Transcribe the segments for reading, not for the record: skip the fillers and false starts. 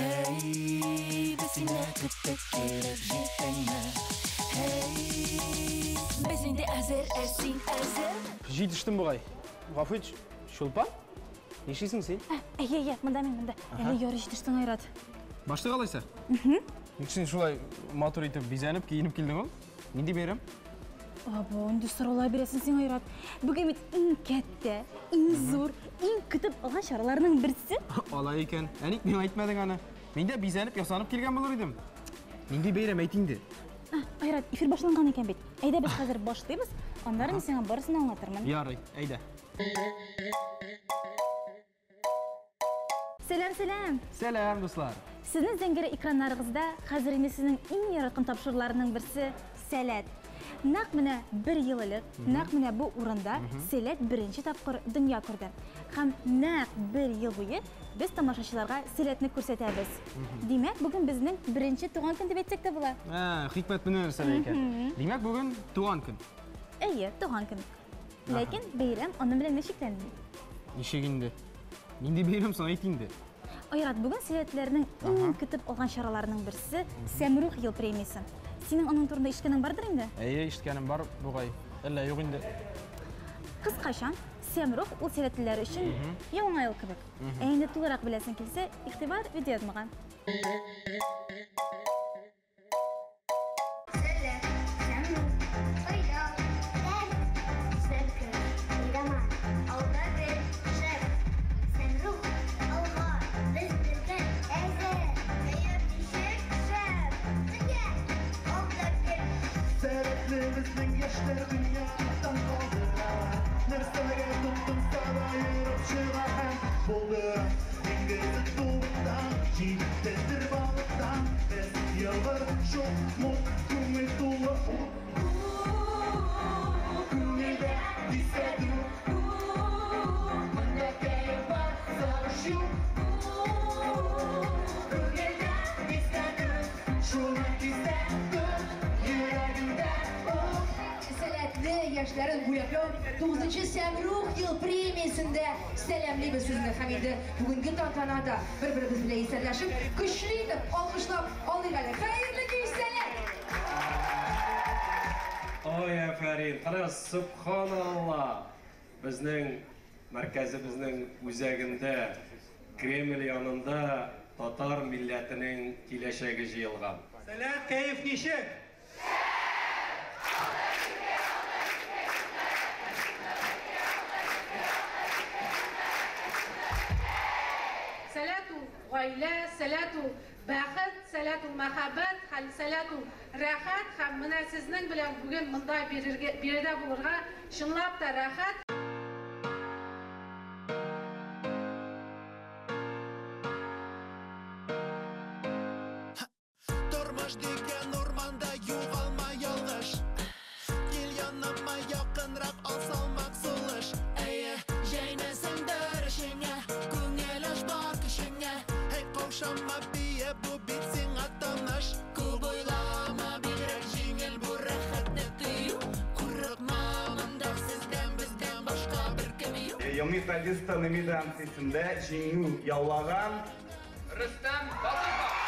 Һәй, без сине көттек, килеп җиттеңме? Һәй, без инде әзер, ә син әзер? Җитештем бугай. Гафу ит, Чулпан? Нишлисең син? Әйе, әйе, монда мин, монда. Әле ярый җитештең, Айрат. Баштык алайса? Ник син шулай матур итеп бизәнеп, киенеп килдең ул? Нинди бәйрәм? Або, инде сораулар бирәсең син, Айрат. Бүген бит иң кәттә, иң зур, иң көтеп алган чараларның берсе. Алай икән. Ә ник миңа әйтмәдең аны? Мин дә бизәнеп, ясанып килгән булыр идем. Нинди бәйрәм, әйт инде. Айрат, эфир башланган икән бит. Әйдә без хәзер башлыйбыз, аннары мин сиңа барысын аңлатырмын. Ярый, әйдә. Сәлам, сәлам! Сәлам, дуслар! Сезнең зәңгәр экраннарыгызда хәзер инде сезнең иң яраткан тапшыруларның берсе Сәләт. Нәкъ менә бер ел элек, нәкъ менә бу урында Сәләт беренче тапкыр дөнья күрде. Һәм нәкъ бер ел буе без тамашачыларга Сәләтне күрсәтәбез. Димәк, бүген безнең беренче туган көн дип әйтсәк тә була. Ә, хикмәт менә нәрсәдә икән. Димәк, бүген туган көн. Әйе, туган көн. Ләкин бәйрәм аның белән генә чикләнми. Ничек инде? Нинди бәйрәм соң, әйт инде. Айрат, бүген сәләтләрнең иң көтеп алган чараларының берсе Сәмрух ел премиясе. Синең аның турында ишеткәнең бардыр инде? Әйе, ишеткәнем бар бугай. Әллә юк инде. Кыскача, Сәмрух ул сәләтлеләр өчен яңа ел кебек. Ә инде тулырак беләсең килсә, игътибар видеоязмага. Сәләт, Сәмрух, Хыял, Дәрт, Сәлкеш, Әйдаман, Алда гел, шәп, Сәмрух, алга, без бергә, әзер, Кәеф ничек, шәп, Менә, алда гел. Сәләтле безнең яшьләр дөньяны таң калдыра. Нәрсәгә тотынса да ерып чыга һәм булдыра. Диңгезе туктан, җитездер балыктан. Без елгыр, шук, мут, күңел тулы ут. Күңелдә кисәтү. Монда кәеф бар, сагыш юк. Күңелдә кисәтү. Шуны кисәтү. Йөрәгемдә ут. Сәләтле яшьләрен бүләкләү 9нчы Сәмрух ел премиясендә сәламлибез сезне һәм инде бүгенге тантанада бер-беребез белән исәнләшеп, көчле итеп алкышлап алыйк әле. Хәерле кич, Сәләт! Ой, афәрин! Кара, субханалла! Безнең мәркәзебезнең үзәгендә, Кремль янында татар милләтенең киләчәге җыелган. Сәләт, кәеф ничек? Сәләт ул гаилә, сәләт ул бәхет, сәләт ул мәхәббәт, һәм сәләт ул рәхәт. Һәм менә сезнең белән бүген монда бирергә, биредә булырга чынлап та рәхәт. Тормыш дигән урманда югалма ялгыш. Кил яныма якынрак, ал салмак сулыш. Әйе, җәйнәсеңдер эшеңә, күңел аш бар көчеңә. Һәй, каушама, бие, бу бит сиңа таныш. Күп уйлама, бигрәк җиңел бу рәхәтне тою. Курыкма, монда сездән, бездән башка беркем юк. Елның статисты номинациясендә җиңү яулаган Рөстәм Латыйпов.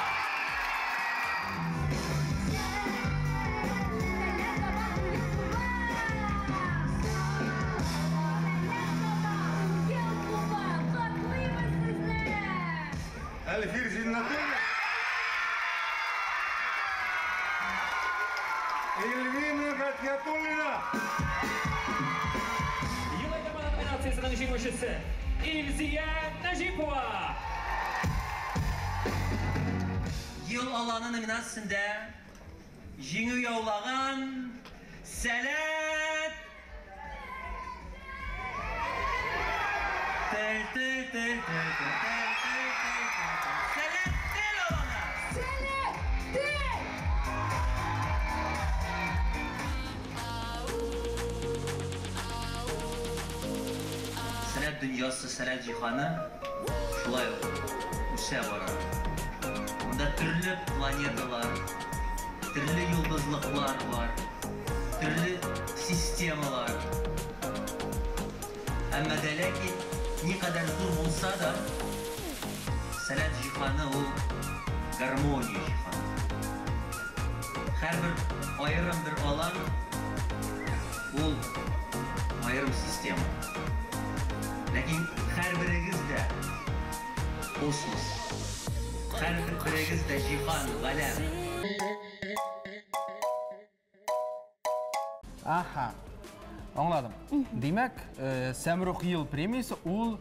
Әлфир Зиннәтуллин. Эльвина Гатиятуллина. Ел әйдаманы номинациясенең җиңүчесе Илзия Нәҗипова. Ел аланы номинациясендә җиңү яулаган Сәләт Тел тел тел тел тел тел тел тел тел тел Сәләт тел аланы. Сәләт тел! Сәләт дөньясы, сәләт җиһаны шулай ук үсә бара. Монда төрле планеталар, төрле йолдызлыклар бар, төрле системалар. Әмма дә ләкин никадәр зур булса да, сәләт җиһаны җиһаны ул гармония җиһаны. Һәрбер аерым бер алан ул аерым система. Ләкин һәрберегез дә космос. Һәрберегез дә җиһан, галәм. Аха. Аңладым. Димәк, Сәмрух ел премиясе ул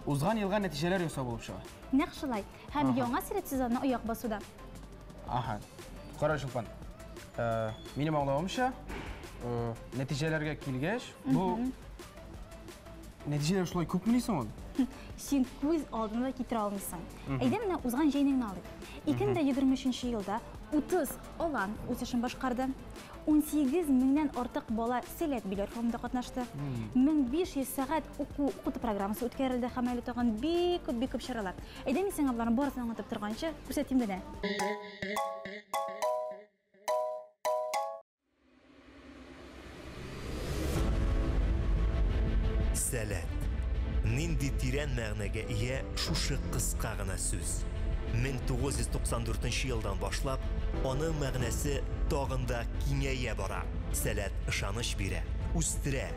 узган елга нәтиҗәләр ясау булып чыга. Нәкъ шулай. Һәм яңа Сәләт сезоны аяк басуда. Аха. Кара, Чулпан. Минем аңлавымча, нәтиҗәләргә килгәч, бу нәтиҗәләр шулай күпмени соң ул? Син күз алдына да китерә алмыйсың. Әйдә менә узган җәйне генә алыйк. 2023 елда 30 алан үз эшен башкарды. 18 меңнән артык бала Сәләт Биләр форумында катнашты. 1500 сәгать уку укыту программасы үткәрелде һәм әле тагын бик күп, бик күп чаралар. Әйдә мин сиңа боларның барысын аңлатып торганчы, күрсәтим генә. Сәләт. Нинди тирән мәгънәгә ия шушы кыска гына сүз. 1994 елдан башлап, аның мәгънәсе тагын да киңәя бара. Сәләт ышаныч бирә, үстерә,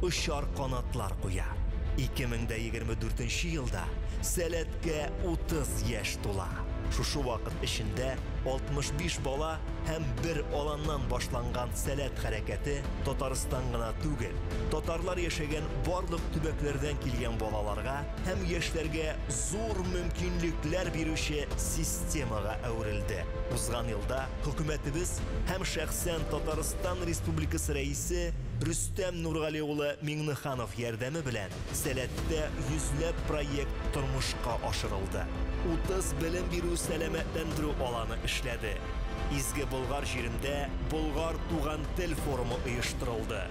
очар канатлар куя. 2024 елда Сәләткә 30 яшь тула. Шушы вакыт эчендә 65 бала һәм бер аланнан башланган Сәләт хәрәкәте Татарстан гына түгел, татарлар яшәгән барлык төбәкләрдән килгән балаларга һәм яшьләргә зур мөмкинлекләр бирүче системага әверелде. Узган елда хөкүмәтебез һәм шәхсән Татарстан Республикасы рәисе Рөстәм Нургали улы Миңнеханов ярдәме белән Сәләттә йөзләп проект тормышка ашырылды. 30 белем бирү сәламәтләндерү аланы эшләде. Изге Болгар җирендә Болгар туган тел форумы оештырылды.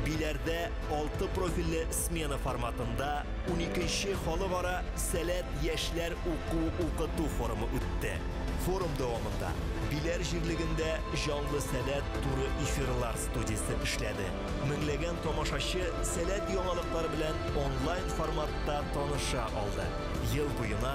Биләрдә 6 профильле смена форматында 12нче халыкара Сәләт яшьләр уку-укыту форумы үтте. Форум дәвамында Биләр җирлегендә җанлы Сәләт туры эфирлар студиясе эшләде. Меңләгән тамашачы Сәләт яңалыклары белән онлайн форматта таныша алды. Ел буена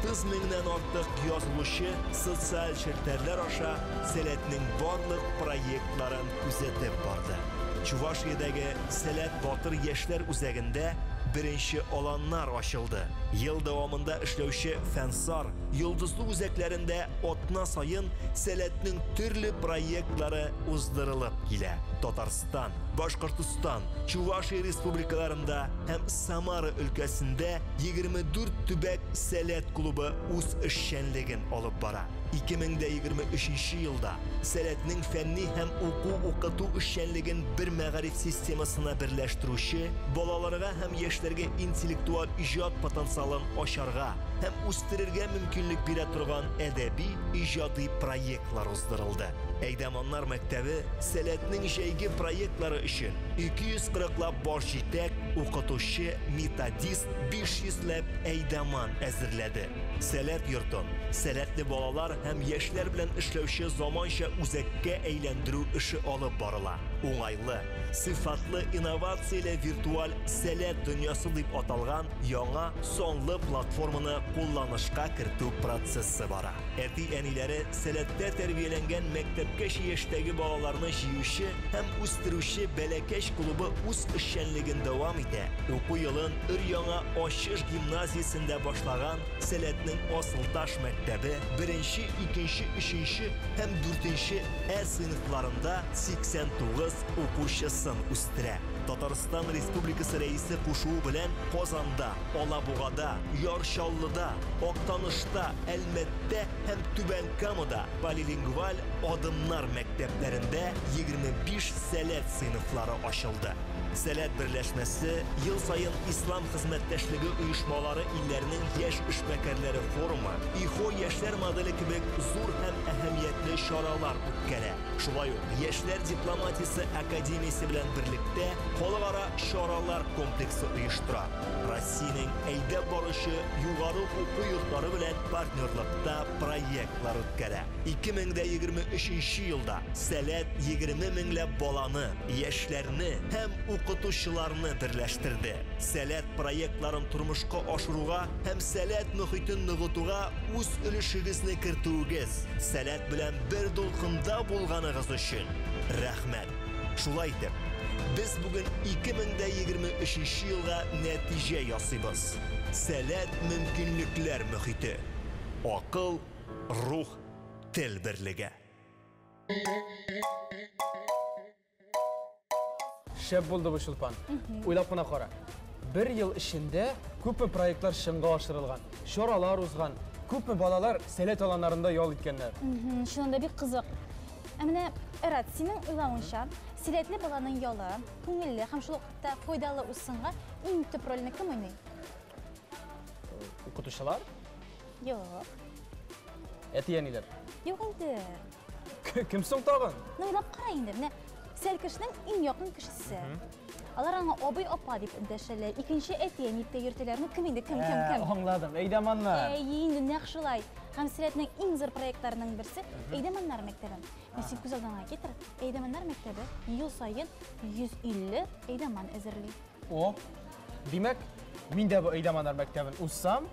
30 меңнән артык язылучы социаль челтәрләр аша Сәләтнең барлык проектларын күзәтеп барды. Чувашиядәге Сәләт Батыр яшьләр үзәгендә беренче аланнар ачылды. Ел дәвамында эшләүче Фәнсар, Йолдызлы үзәкләрендә атна саен Сәләтнең төрле проектлары уздырылып килә. Татарстан, Башкортостан, Чувашия республикаларында һәм Самара өлкәсендә 24 төбәк Сәләт клубы үз эшчәнлеген алып бара. 2023 елда Сәләтнең фәнни һәм уку-укыту эшчәнлеген бер мәгариф системасына берләштерүче, балаларга һәм яшьләргә интеллектуаль иҗат потенциалын ачарга һәм үстерергә мөмкинлек бирә торган әдәби иҗади проектлар уздырылды. Әйдәманнар мәктәбе Сәләтнең җәйге проектлары өчен 240лап баш җитәк, укытучы, методист, 500 ләп әйдәман әзерләде. Сәләт йортын сәләтле балалар һәм яшьләр белән эшләүче заманча үзәккә әйләндерү эше алып барыла. Уңайлы, сыйфатлы инновацияле виртуаль Сәләт дөньясы дип аталган яңа санлы платформаны кулланышка кертү процессы бара. Әти-әниләре Сәләттә тәрбияләнгән мәктәпкәчә яшьтәге балаларны җыючы һәм үстерүче Бәләкәч клубы үз эшчәнлеген дәвам итә. Уку елын өр-яңа Ачыш гимназиясендә башлаган Сәләтнең Асылташ мәктәбе беренче, икенче, өченче һәм дүртенче Ә сыйныфларында 89 укучысын үстерә. Татарстан Республикасы Рәисе кушуы белән Казанда, Алабугада, Яр Чаллыда, Актанышта, Әлмәттә һәм Түбән Камада полилингваль Адымнар мәктәпләрендә 25 Сәләт сыйныфлары ачылды. Сәләт берләшмәсе ел саен Ислам хезмәттәшлеге оешмалары илләренең яшь эшмәкәрләре форумы, ИХО яшьләр моделе кебек зур һәм әһәмиятле чаралар үткәрә. Шулай ук Яшьләр дипломатиясе академиясе белән берлектә халыкара чаралар комплексы оештыра. Россиянең әйдәп баручы югары уку йортлары белән партнерлыкта проектлар үткәрә. 2023 елда Сәләт 20 меңләп баланы, яшьләрне һәм укытучыларны берләштерде. Сәләт проектларын тормышка ашыруга һәм Сәләт мөхитен ныгытуга үз өлешегезне кертүегез, Сәләт белән бер дулкында булганыгыз өчен рәхмәт. Шулай итеп, без бүген 2023 елга нәтиҗә ясыйбыз. Сәләт мөмкинлекләр мөхите. Акыл, рух, тел берлеге. Шәп булды бу, Чулпан. Уйлап кына кара. Бер ел эчендә күпме проектлар чынга ашырылган, чаралар узган, күпме балалар Сәләт аланнарында ял иткәннәр. Чыннан да бик кызык. Ә менә, Эрат, синең уйлавыңча, сәләтле баланың ялы, күңелле һәм шул ук вакытта файдалы узсынга иң төп рольне кем уйный? Укытучылар? Юк. Әти-әниләр? Юк инде. Кем соң тагын? Ну, уйлап кара инде. Менә сәлкешнең иң якын кешесе. Алар аңа абый, апа дип эндәшәләр. Икенче әти-әни дип тә йөртәләр. Ну, кем инде, кем, кем, кем? Аңладым. Әйдәманнар. Әйе, инде нәкъ шулай. Һәм Сәләтнең иң зур проектларының берсе Әйдәманнар мәктәбе. Менә син күз алдыңа китер, Әйдәманнар мәктәбе ел саен 150 әйдәман әзерли. О, димәк, мин дә бу Әйдәманнар мәктәбен узсам,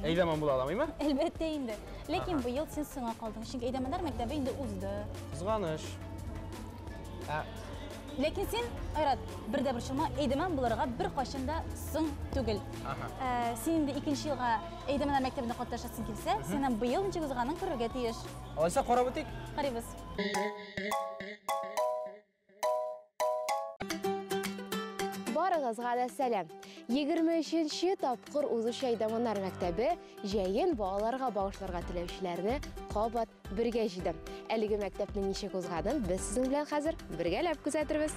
әйдәман була алам, әйме? Әлбәттә инде. Ләкин быел син соңа калдың, чөнки Әйдәманнар мәктәбе инде узды. Кызганыч. Ләкин син, Айрат, бер дә борчылма, әйдәман булырга бер кайчан да соң түгел. Син инде икенче елга Әйдәманнар мәктәбендә катнашасың килсә, син һәм быел ничек узганын күрергә тиеш. Алайса карап үтик. Карыйбыз. Барыгызга да сәлам. 23нче тапкыр узучы Әйдәманнар мәктәбе җәен балаларга багышларга теләүчеләрне кабат бергә җыйды. Әлеге мәктәпнең ничек узганын без сезнең белән хәзер бергәләп күзәтербез.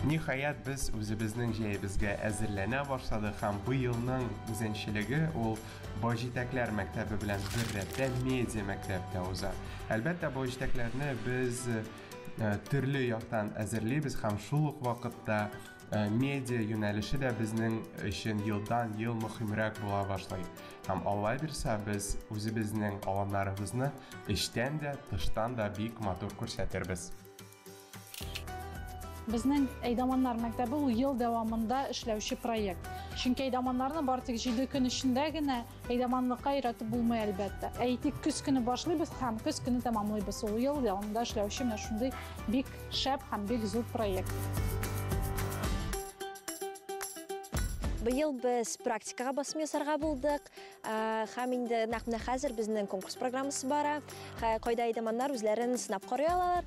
Ниһаять, без үзебезнең җәебезгә әзерләнә башладык һәм быелның үзенчәлеге ул Баҗитәкләр мәктәбе белән бер рәттә медиа мәктәптә уза. Әлбәттә, баҗитәкләрне без төрле яктан әзерлибез һәм шул ук вакытта медиа юнәлеше дә безнең өчен елдан-ел мөһимрәк була башлый. Һәм Алла бирсә, без үзебезнең аланнарыбызны эчтән дә, тыштан да бик матур күрсәтербез. Безнең Әйдаманнар мәктәбе ул ел дәвамында эшләүче проект. Чөнки әйдаманнарны бары тик 7 көн эчендә генә әйдаманлыкка өйрәтеп булмый, әлбәттә. Әйтик, көз көне башлыйбыз һәм көз көне тәмамлыйбыз. Ул ел дәвамында эшләүче менә шундый бик шәп һәм бик зур проект. Быел без практикага басым ясарга булдык. Һәм инде нәкъ менә хәзер безнең конкурс программасы бара. Кайда әйдаманнар үзләрен сынап карый алалар,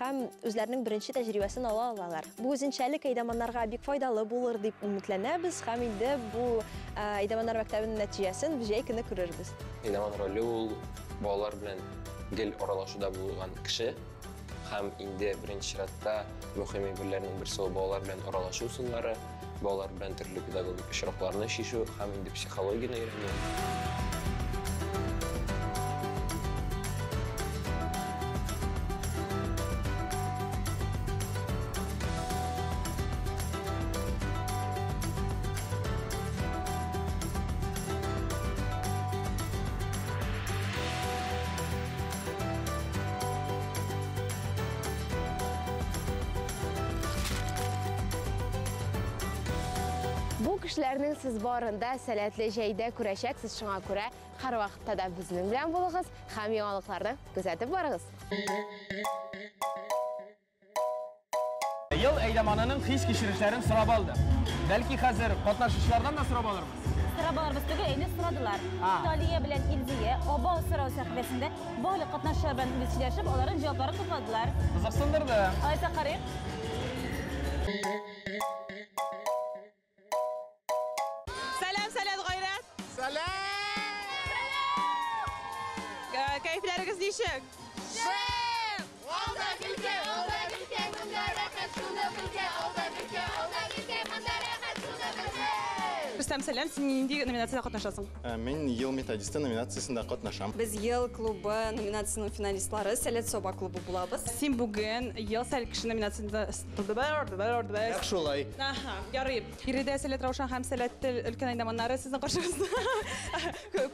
һәм үзләренең беренче тәҗрибәсен ала алалар. Бу үзенчәлек әйдаманнарга бик файдалы булыр дип өметләнәбез һәм инде бу әйдаманнар мәктәбенең нәтиҗәсен без җәй көне күрербез. Әйдаман роле ул балалар белән гел аралашуда булган кеше. Һәм инде беренче чиратта мөһим әйберләрнең берсе ул балалар белән аралашу ысуллары, балалар белән төрле педагогик очракларны чишү һәм инде психологияне өйрәнү. Бу кешеләрнең сез барында сәләтле җәйдә күрәчәксез, шуңа күрә һәр вакытта да безнең белән булыгыз һәм яңалыкларны күзәтеп барыгыз. Ел әйдаманының хис-кичерешләрен сорап алды. Бәлки хәзер катнашучылардан да сорап алырбыз. Сорап алырбыз түгел, инде сорадылар. Талия белән Илзия Абау сорау сәхифәсендә барлык катнашучылар белән сөйләшеп, аларның җавапларын тупладылар. Кызыксындырды. Алайса карыйк. Сәлам, сәлам, Гайрәт. Сәлам! Кәефләрегез ничек? Шәп! Алда килгән, алда килгән, монда рәхәт, шуны белгән, алда килгән, алда килгән, монда рәхәт, шуны белгән. Рөстәм, сәлам, син нинди номинациядә катнашасың? Мин ел методисты номинациясендә катнашам. Без ел клубы номинациясенең финалистлары Сәләт Соба клубы булабыз. Син бүген ел сәл кеше номинациясендә. Нәкъ шулай. Аһа, ярый. Биредә Сәләт Раушан һәм Сәләт Тел өлкән әйдаманнары сезнең каршыгызда.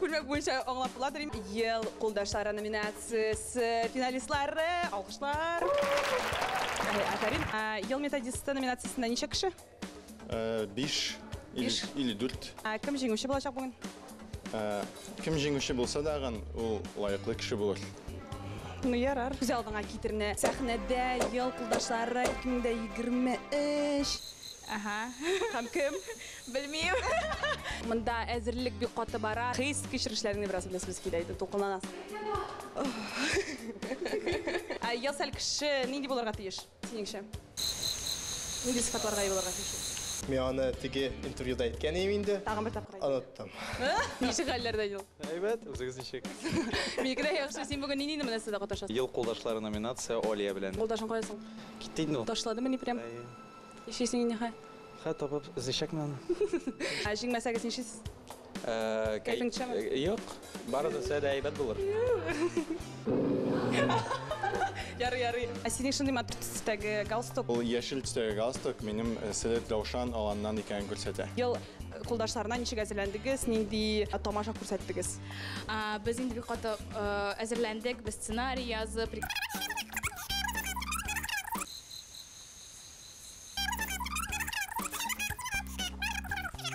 Күлмәк буенча аңлап буладыр. Ел кулдашлары номинациясе финалистлары. Алкышлар. Афәрин. Ел методисты номинациясендә ничә кеше? 5 или 4. Кем җиңүче булачак бүген? Кем җиңүче булса дагын, ул лаеклы кеше булыр. Ну, ярар. Күз алдыңа китерне. Сәхнәдә ел кулдашлары 2023. Ага. Һәм кем? Белмим. Монда әзерлек бик каты бара. Хис кичерешләреңне бераз беләсебез килә иде, дулкынланасың. Ел сәл кеше нинди булырга тиеш, синеңчә? Нинди сыйфатларга ия булырга тиеш? Мин аны теге интервьюда әйткән идем инде. Тагын бер тапкыр әйт. Оныттым. Ничек хәлләрдә ел? Әйбәт, үзегез ничек? Минеке дә яхшы. Син бүген нинди номинациядә катнашасың? Ел кулдашлары номинация Олия белән. Кулдашың кая соң? Китте инде ул. Ташладымыни прям? Нишлисең инде хә? Хә, табып эзләчәкмен аны. Ә җиңмәсәгез нишлисез? Кәефең төшәме? Юк, барысы да әйбәт булыр. Ярый, ярый. Ә синең шундый матур төстәге галстук? Ул яшел төстәге галстук минем Сәләт Раушан аланнан икәнен күрсәтә. Ел кулдашларына ничек әзерләндегез, нинди тамаша күрсәттегез? Без инде бик каты әзерләндек, без сценарий язып.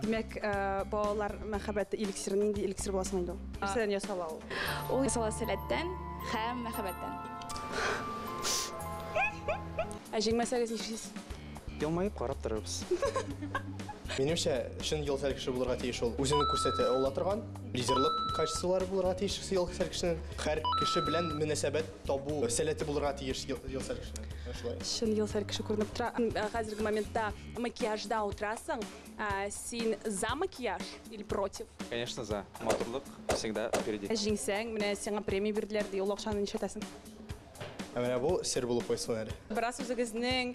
Димәк, балалар мәхәббәте эликсиры нинди эликсир буласың инде ул? Нәрсәдән ясала ул? Ул ясала сәләттән һәм мәхәббәттән. Ә җиңмәсәгез нишлисез? Елмаеп карап торырбыз. Минемчә, чын ел сәл кеше булырга тиеш ул. Үзен күрсәтә ала торган лидерлык качестволары булырга тиеш ел сәл кешенең. Һәр кеше белән мөнәсәбәт табу сәләте булырга тиеш ел сәл кешенең. Шулай. Чын ел сәл кеше күренеп тора. Хәзерге моментта макияжда утырасың. Син за макияж или против? Конечно, за. Матурлык всегда впереди. Җиңсәң, менә сиңа премия бирделәр, ди, ул акчаны нишләтәсең? Ә менә бу сер булып куйсын әле. Бераз үзегезнең,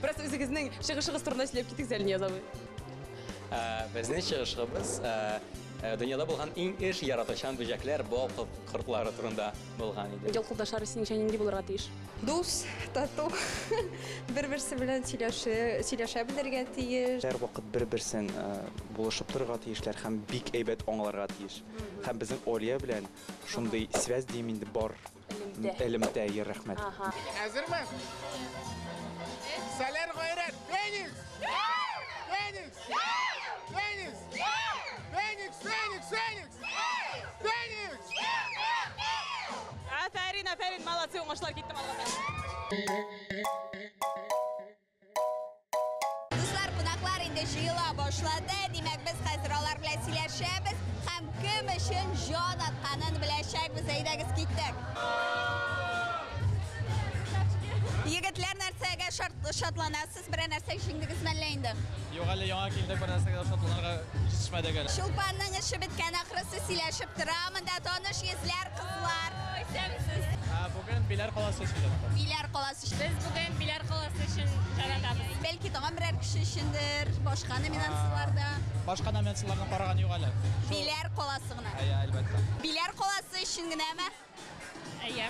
бераз үзегезнең чыгышыгыз турында сөйләп китегез әле, Нияз абый. Безнең чыгышыбыз дөньяда булган иң эш яратучан бөҗәкләр, бал кортлары турында булган иде. Ел кулдашлары синеңчә нинди булырга тиеш? Дус, тату, бер-берсе белән сөйләшә белергә тиеш. Һәр вакыт бер-берсен булышып торырга тиешләр һәм бик әйбәт аңларга тиеш. Һәм безнең Олия белән шундый связь дим инде бар. Элемтә. Элемтә, ер, рәхмәт. Әзерме? Сәләр гайрәт, Феникс! Феникс! Феникс! Феникс, Феникс, Феникс! Феникс! Афәрин, афәрин, молодцы, уңышлар китте алга. Дуслар, кунаклар инде җыела башлады. Димәк, без хәзер алар белән сөйләшәбез һәм кем өчен җан атканын беләчәкбез. Әйдәгез, киттек. Егетләр, нәрсәгә шатланасыз? Берәр нәрсә җиңдегез мәллә инде? Юк, әле яңа килдек, бер нәрсәгә шатланырга җитешмәдек әле. Чулпанның эше беткән ахрысы, сөйләшеп тора. Монда таныш йөзләр, кызлар. Исәнмесез. Бүген Биләр каласы өчен җан атабыз. Биләр каласы өчен. Без бүген Биләр каласы өчен җан атабыз. Бәлки тагын берәр кеше өчендер, башка номинацияләрдә. Башка номинацияләрне караган юк әле. Биләр каласы гына. Әйе, әлбәттә. Биләр каласы өчен генәме? Әйе.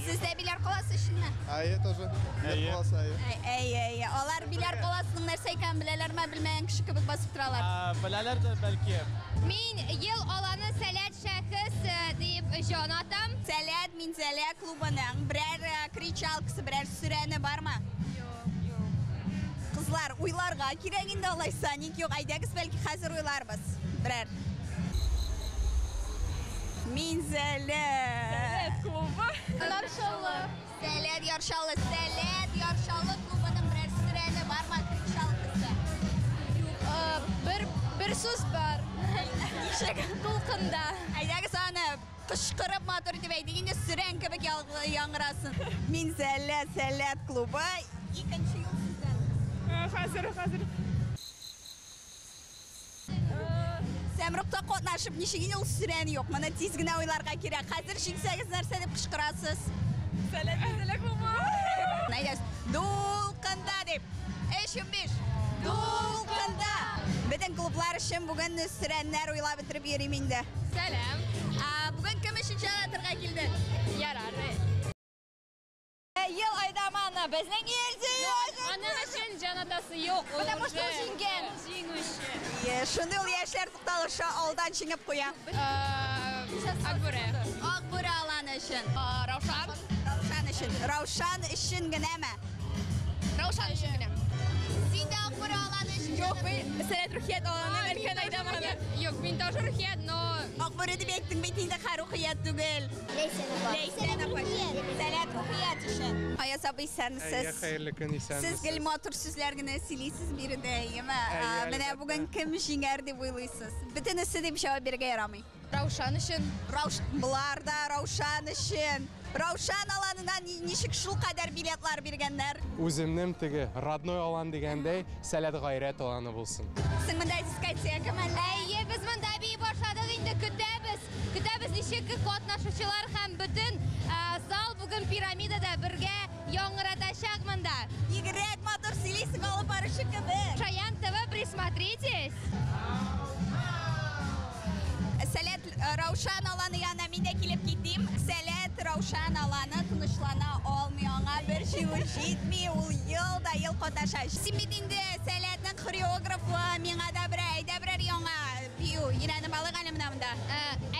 Сез дә Биләр каласы өченме? Әйе, тоже. Биләр каласы, әйе. Әйе, әйе. Алар Биләр каласының нәрсә икәнен беләләрме, белмәгән кеше кебек басып торалар. Беләләр дә, бәлки. Мин ел аланы Сәләт шәхес дип җан атам. Сәләт Минзәлә клубының берәр кричалкасы, берәр сөрәне бармы? Юк, юк. Кызлар, уйларга кирәк инде алайса, ник юк? Әйдәгез, бәлки хәзер уйларбыз. Берәр. Минзәлә. Сәләт клубы. Яршалы. Сәләт Яршалы. Сәләт Яршалы клубының берәр сөрәне бармы, кричалкасы? Юк, бер сүз бар. Ничек? Дулкында. Әйдәгез аны кычкырып матур итеп әйтик, инде сөрән кебек яңгырасын. Минзәлә Сәләт клубы икенче юл сездән. Хәзер, хәзер. Сәмрукта катнашып ничек инде ул сөрән юк? Моны тиз генә уйларга кирәк. Хәзер җиңсәгез нәрсә дип кычкырасыз? Сәләт Минзәлә клубы. Әйдәгез, дулкында дип. 3 5. Бөтен клублар өчен бүген сөрәннәр уйлап бетереп йөрим инде. Сәлам. Бүген кем өчен җан атырга килдең? Ярар. Ел айдаманы безнең Илзөя. Аның өчен җан атасы юк. Потому что ул җиңгән. Җиңүче. Шундый ул яшьләр тукталышы алдан җиңеп куя. Акбүре. Акбүре аланы өчен. Раушан. Раушан өчен. Раушан өчен генәме? Раушан өчен генә. Син дә Акбүре аланы өчен. Юк, мин Сәләт Рухият аланының өлкән айдаманы. Юк, мин тоже Рухият, но Акбүре дип әйттең бит инде, ха, Рухият түгел. Ләйсән апа. Ләйсән апа. Сәләт Рухият өчен. Аяз абый, Әйе, исәнмесез. хәерле көн, исәнмесез. Сез гел матур сүзләр генә сөйлисез биредә, әйеме? Әйе, Менә әлбәттә. бүген кем җиңәр дип уйлыйсыз? Бөтенесе дип җавап бирергә ярамый. Раушан өчен. Болар да Раушан өчен. Раушан аланына ничек шул кадәр билетлар биргәннәр? Үземнең теге родной алан дигәндәй, Сәләт Гайрәт аланы булсын. Син монда дискотека мәллә? Әйе, без монда бии башладык инде, көтәбез. Көтәбез ничек катнашучылар һәм бөтен зал бүген пирамидада бергә яңгыратачак монда. Бигрәк матур сөйлисең алып баручы кебек. Шаян ТВ, присмотритесь. Сәләт Раушан аланы янына мин дә килеп китим. Сәләт Раушан аланы тынычлана алмый, аңа бер җиңү җитми, ул ел да ел катнаша. Син бит инде Сәләтнең хореографы, миңа да берәр, әйдә берәр яңа бию өйрәнеп алыйк әле менә монда.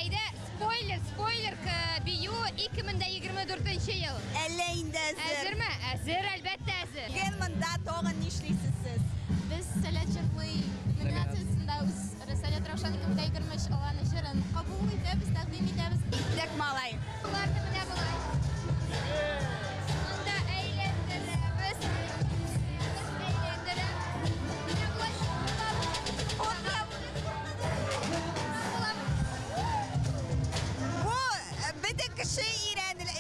Әйдә, спойлер, спойлер, бию 2024 ел. Әллә инде әзер. Әзерме? Әзер, әлбәттә әзер. Бүген монда тагын нишлисез сез? Без Сәләт җырлый номинациясендә үз Сәләт Раушан 2023 аланы җырын кабул итәбез, тәкъдим итәбез. Иттек, малай. Буларды менә болай. Монда әйләндерәбез. Әйләндерәбез. Менә болай. Бу бөтен кеше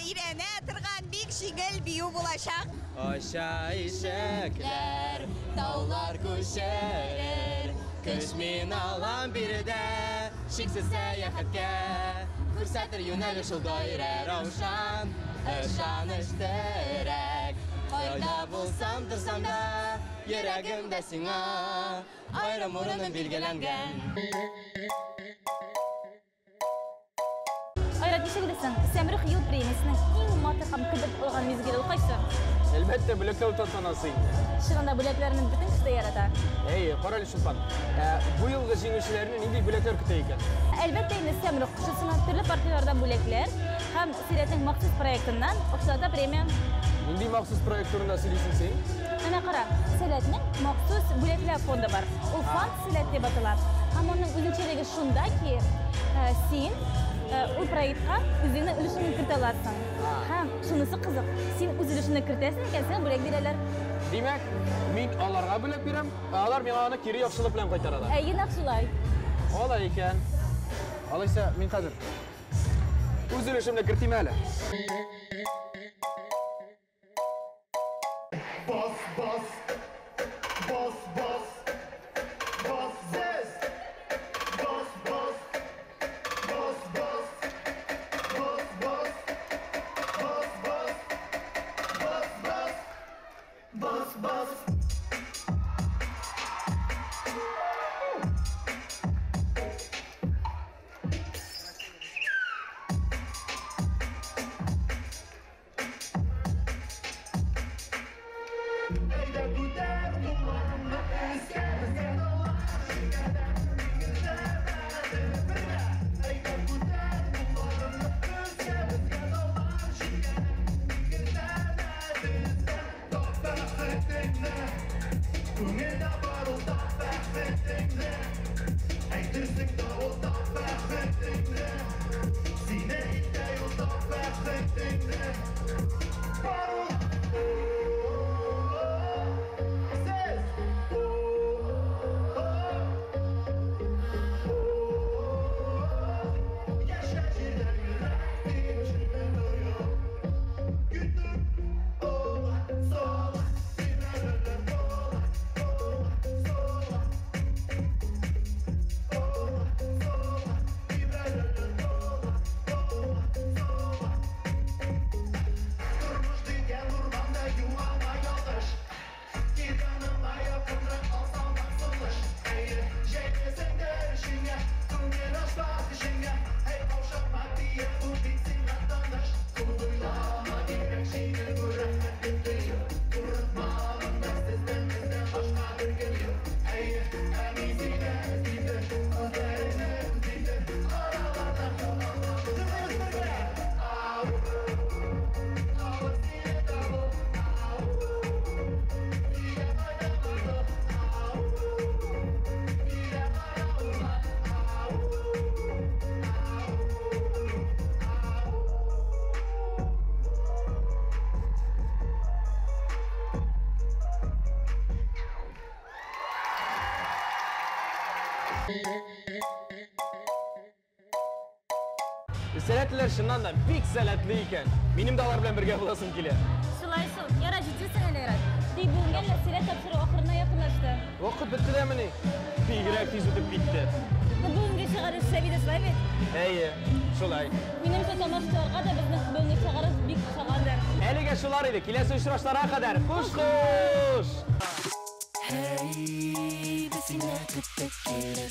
өйрәнә торган бик җиңел бию булачак. Аша ишәкләр, таулар күчерер, көч мин алам биредә, шиксез сәяхәткә. Күрсәтер юнәлеш ул даирә, Раушан, ышаныч терәк. Кайда булсам торсам да, йөрәгемдә сиңа аерым урыным билгеләнгән. Айрат, ничек уйлыйсың? Сәмрух ел премиясенең иң матур һәм көтеп алган мизгеле ул кайсы? Әлбәттә, бүләкләү тантанасы инде. Чынында бүләкләрне бөтен кеше дә ярата. Әйе, кара әле, Чулпан. Бу елгы җиңүчеләрне нинди бүләкләр көтә икән? Әлбәттә, инде Сәмрух кешесенә төрле партияләрдән бүләкләр һәм Сәләтнең махсус проектыннан акчалата премия. Нинди махсус проект турында сөйлисең син? Менә кара, Сәләтнең махсус бүләкләр фонды бар. Ул фонд Сәләт дип атала. Һәм аның үзенчәлеге шунда ки, син ул проектка үзеңнең өлешеңне кертә аласың. Һәм шунысы кызык, син үз өлешеңне кертәсең икән, сиңа бүләк бирәләр. Димәк, мин аларга бүләк бирәм, ә алар миңа аны кире яхшылык белән кайтаралар. Әйе, нәкъ шулай. Алай икән. Алайса, мин хәзер үз өлешемне кертим әле. Бас, бас, бас, бас, бас, сез. Бас, бас, бас, бас, бас, бас, бас, бас, бас, бас, бас, бас. Әйдә күтәр кулларыңны өскә, безгә далар җиткән. Әйдә күтәр кулларыңны өскә, безгә далар җиткән. Тап бәхетеңне, күңелдә бар ул, тап бәхетеңне. Әйтерсең давыл, тап бәхетеңне. Сине итә юл, тап бәхетеңне. Бар ул. Сез. Яшә җирдә йөрәк тибешеннән тоеп. Көтеп, ола, сола, тибрәләләр, ола, ола. Сәләтлеләр чыннан да бик сәләтле икән. Минем дә алар белән бергә буласым килә. Шулай шул. Ярар, җитәсең әле, Айрат. Тик бүгенгә менә Сәләт тапшыруы ахырына якынлашты. Вакыт бетте дәмени? Бигрәк тиз үтеп китте. Ну, бүгенге чыгарыш шәп иде, шулай бит? Әйе, шулай. Минемчә, тамашачыларга да безнең бүгенге чыгарыш бик ошагандыр. Әлегә шулар иде. Киләсе очрашларга кадәр. Хуш-хуш! Һәй, без сине көттек килеп.